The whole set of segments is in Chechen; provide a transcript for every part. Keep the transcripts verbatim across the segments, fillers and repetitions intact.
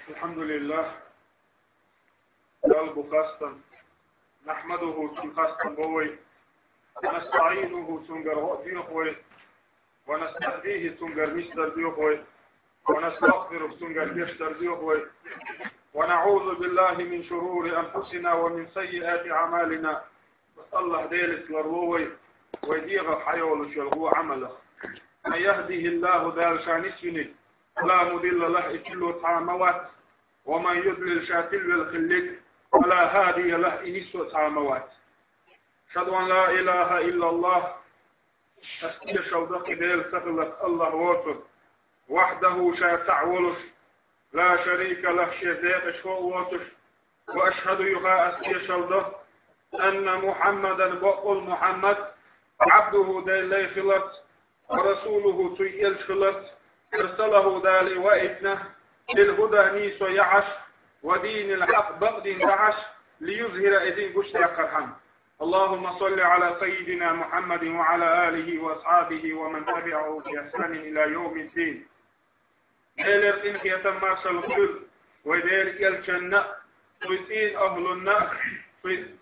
الحمد لله. Далла бу хастам. نحمده, цунна хастам бо вай. ونستعينه, цунгара гӀо доьху вай. ونستهديه, цунгара нисдар доьху вай. ونستغفره, цунгара гечдар доьху вай. ونعوذ بالله من شرور أنفسنا ومن سيئات أعمالنا. АллахӀ Делаца ларло вай, вай дегӀах хьайолуш йолу гӀо Ӏамалах. من يهده الله, Дала ша нисвинарг, فلا مضل له, и тилла цхьа а ма вац. ومن يضلل, ша тилвелла хилларг, فلا هادي له, и нисван цхьа а ма вац. أشهد أن لا إله إلا الله, ас тешалла до кхин Дела ца хиларх АллахӀ воцург, وحده, ша цхьаъ волуш, لا شريك له, шен декъашхо а воцуш, وأشهد, юха ас тешалла до, أن محمدا, бакъволу Мухьаммад, عبده, Делан лай хиларца, ورسوله, цуьнан элча хиларца, أرسله, Дала и ваийтина, بالهدى, нийсо яхьаш, ودين الحق, бакъдин дахьаш, ليظهره, и дин гучудаккхархьама. اللهم صل على سيدنا محمد وعلى آله وأصحابه ومن تبعه بإحسان إلى يوم الدين. Делера къинхетам, маршалла хуьлда вай Делан элчанна а, цуьнан цӀийнан ахӀлунна а, цуьнан,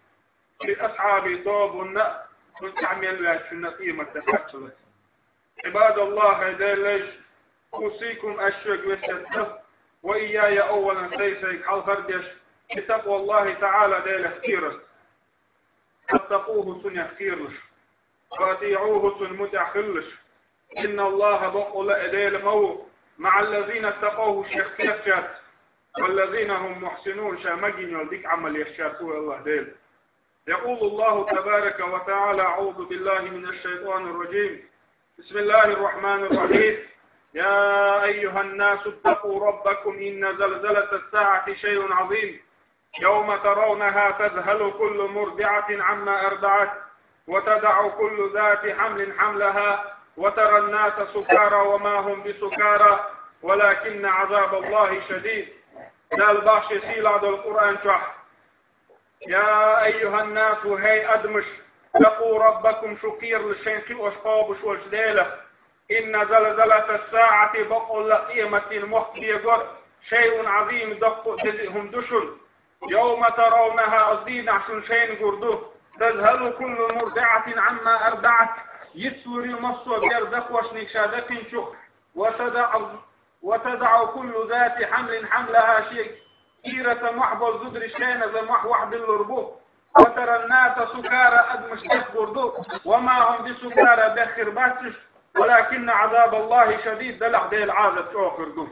цуьнан асхьабийн тобанна а, цуьнан тӀаьхьа мел ваьллачунна а къематде кхаччалц. عباد الله, хӀай Делан лайш, أوصيكم, ас шуьга весет до, وإياي أولا, сайн-сайга хьалхара деш, بتقوى الله تعالى, Делах кхерарца. فاتقوه, цунах кхералаш. وأطيعوه, цунна муьтӀахь хилалаш. إن الله, бакъволу а Дела ма ву, مع الذين اتقوا, шех кхерчаьрца, والذين هم محسنون, ша магийна йолу дика Ӏамал ешчаьрца ву АллахӀ Дела. يقول الله تبارك وتعالى: أعوذ بالله من الشيطان الرجيم. بسم الله الرحمن الرحيم. يا أيها الناس اتقوا ربكم إن زلزلة الساعة شيء عظيم. يوم ترونها تذهل كل مرضعة عما أرضعت وتضع كل ذات حمل حملها وترى الناس سكارى وما هم بسكارى ولكن عذاب الله شديد. Дала боху шен сийлахь долу Къуръан чохь: يا أيها الناس, хӀей адамаш, اتقوا ربكم, шу кхералаш шайн кхиош кхобуш волчу Делах. إن زلزلة الساعة, бакъволла къематдийнан мохк бегор, شيء عظيم, доккха а, деза а хӀума ду шуна. يوم ترونها, оцу дийнахь шуна шайна гур ду, تذهل كل مرضعة عما أرضعت, йицлур ю массо а бер дакхошниг ша дакхинчух, وتضع وتضع كل ذات حمل حملها, шен кийрата мохь болу зударий шайна мохь охьабиллур бу. وترى الناس سكارى, адамаш бехгур ду, وما هم بسكارى, беххир бац уьш, ولكن عذاب الله شديد, делахь Делан Ӏазап чӀогӀа хир ду.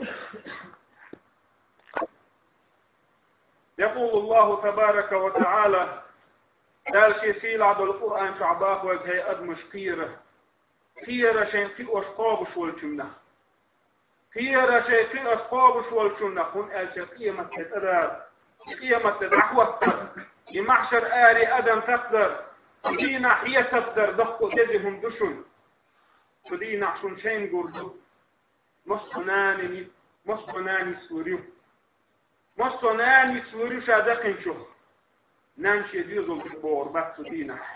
يقول الله تبارك وتعالى, Дала шен сийлахь долу Къуръан чохь боху вайга: хӀей адамаш, кхера, кхера шайн кхиош кхобуш волчунах. Кхера шайн кхиош кхобуш волчунах, хӀунда аьлча къематде тӀедара, и къематде дӀахӀоттар, и махьшар аре адам тасадар, и дийнахь хьесап дар доккха а, деза а хӀума ду шуна. Цу дийнахь шуна шайна гур ду, массо а нана, массо а нана йицлур ю. Массо а нана йицлур ю ша дакхинчух. Нана шен доьзал чу богӀур бац цу дийнахь.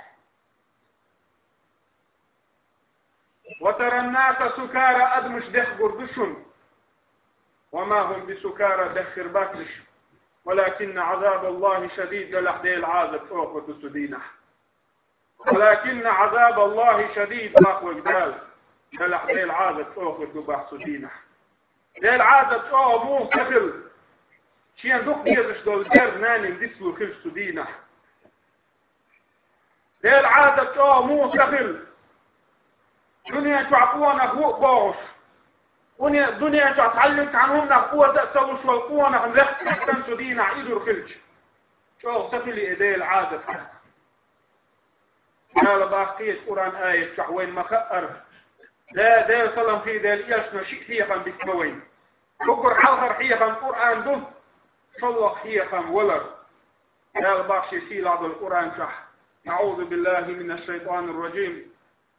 وترى الناس سكارى, адамаш бехгур ду шуна. وما هم بسكارى, беххир бац уьш. ولكن عذاب الله شديد, делахь Делан Ӏазап чӀогӀа ду цу дийнахь. ولكن عذاب الله شديد, боху вайга Дала, делахь Делан Ӏазап чӀогӀа ду боху цу дийнахь. Делан Ӏазап чӀогӀа муха ца хилла? Шен дукха дезаш долу бер нанна дицлур хилча цу дийнахь. Делан Ӏазап чӀогӀа муха ца хилла? Дуьнен чохь къонах ву а богӀуш, дуьне-, дуьнен чохь цхьаллиг цхьана хӀуманах оза а ца луш волу къонах вехна цу дийнахь изур хилча, чӀогӀа ца хили и Делан Ӏазап. Дала боху кхечу Къуръан аят чохь, вайна ма-хаъара, Де-, Делан салам хуьлда элчано, шиъ хьехам бита вайна. Уггар хьалхара хьехам Къуръан ду, шолгӀа хьехам валар. Дала боху шен сийлахь долу Къуръан чохь: أعوذ بالله من الشيطان الرجيم.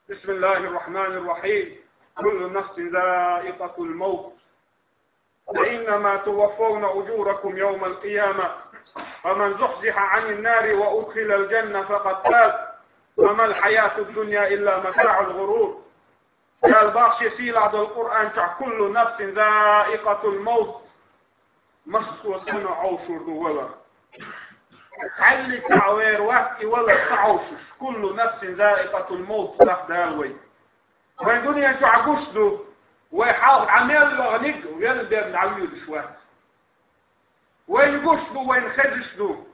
بسم الله الرحمن الرحيم. كل نفس ذائقة الموت. وإنما توفون أجوركم يوم القيامة. فمن زحزح عن النار وأدخل الجنة فقد فاز. وما الحياة الدنيا إلا متاع الغرور. Дала боху шен сийлахь долу Къуръан чохь: كل نفس ذائقة الموت. Массо а санна Ӏовшур ду валар. Хьалли цхьа вер вац и валар ца Ӏовшуш. كل نفس ذائقة الموت, бах Дала вай. Вайн дуьнен чу гуш ду, вай хьалха дӀа мел ваханиг, вел бен дӀавоьдуш вац. Вайна гуш ду, вайна хезаш ду.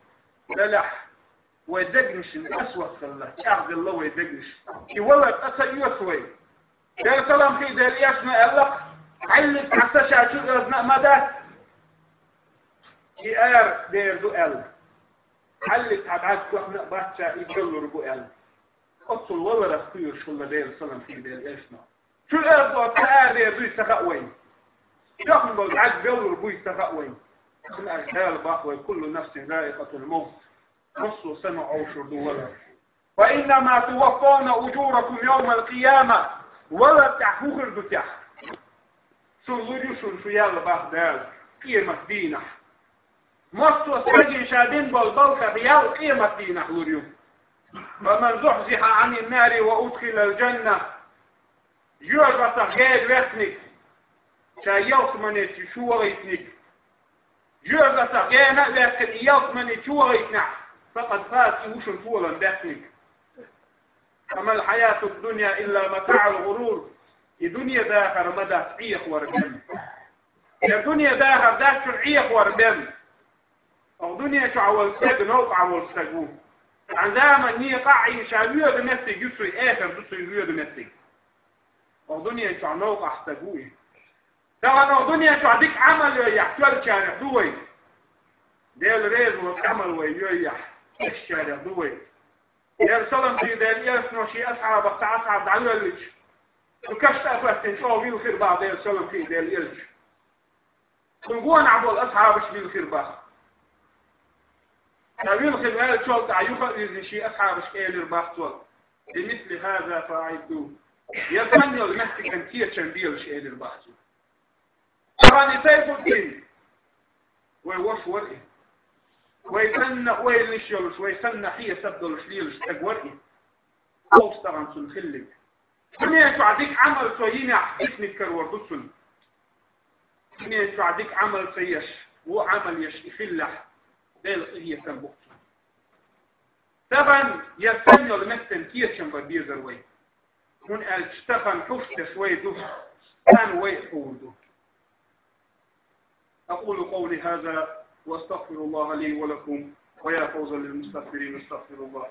Делахь, вай дегнашна тӀасваххалла, чӀагӀделла вай дегнаш. И валар тӀа ца оьцу вай. Дела салам хи Дела эшна аьлла, хьалли цхьа са ша чу оьзна а ма дац. И ара дер ду аьлла. Хьалли цхьа дӀа чохна а бац ша и беллур бу аьлла. Оццул валарах кхуьйраш хилла Дела салам хи Дела эшна. Чу оьзна ца ара дер дуй ца хаьа вайна. Чохна болу дӀа беллур буй ца хаьа вайна. Цуьнан аша Дала бах вай: كل نفس ذائقة الموت. Массо а санна Ӏовшур ду валар. وإنما توفون أجوركم يوم القيامة. Валар тӀехь хӀун хир ду техь? Цунна лур ю шуна шу ял, бах Дала, къемат дийнахь. Массо а стагана ша дина болу балхах ял къемат дийнахь лур ю. فمن زحزح عن النار وأدخل الجنة. Жоьжахатех гена ваьккхинарг, ша ялсамани чу вахийтинарг. Жоьжахатех гена а ваьккхина, ялсамани чу вахийтинехь, فقد فاز, и ву шуна толам баьккхинарг. وما الحياة الدنيا إلا متاع الغرور. И дуьне дахар ма дац Ӏехавар бен. Я дуьне дахар дац шуна Ӏехавар бен. Оха дуьне чохь волу стаг новкъахь волу стаг ву. Цхьана заманна некъахь а ша воьду меттиг ю цуьнан, эхар ду цуьнан воьду меттиг. Оха дуьне чохь новкъахь стаг ву и. Тахана оха дуьне чохь дика Ӏамал йойъехь, тоьллачарех ду вай. Дела реза волу Ӏамал вай йойъехь, эшначарех ду вай. Дела салам хи Дела эшна шен асхьабах цхьа асхьаб дӀавоьллича, цу каш тӀе а хӀоьттина чӀогӀа вилхира бах Дела салам хи Дела эшна. Цуьнан гонахь болу асхьабаш вилхира бах. Ша вилхина ваьллачул тӀаьхьа юха а вирзина шен асхьабашка элира бах цо: لمثل هذا فأعدوا. Я санна йолу меттиган кечам белаш, элира бах цо. Тахана и Сайфуддин, вай ваша вара и. Вай санна ойланаш йолуш, вай санна хьесап долуш лелаш стаг вара и. Хьовса тахана цунна хилларг. Дуьне чохь дика Ӏамал цо йинехь, диканиг карор ду цунна. Дуьне чохь дика Ӏамал ца еш, вон Ӏамал еш и хиллехь, Делан къинхетам бу цунна. Тахана я санна йолу меттан кечам бан безара вай. ХӀунда аьлча тахана хӀуш дерш вай ду, тахана вай а хӀур ду. أقول قولي هذا وأستغفر الله لي ولكم، ويا فوز للمستغفرين، استغفر الله.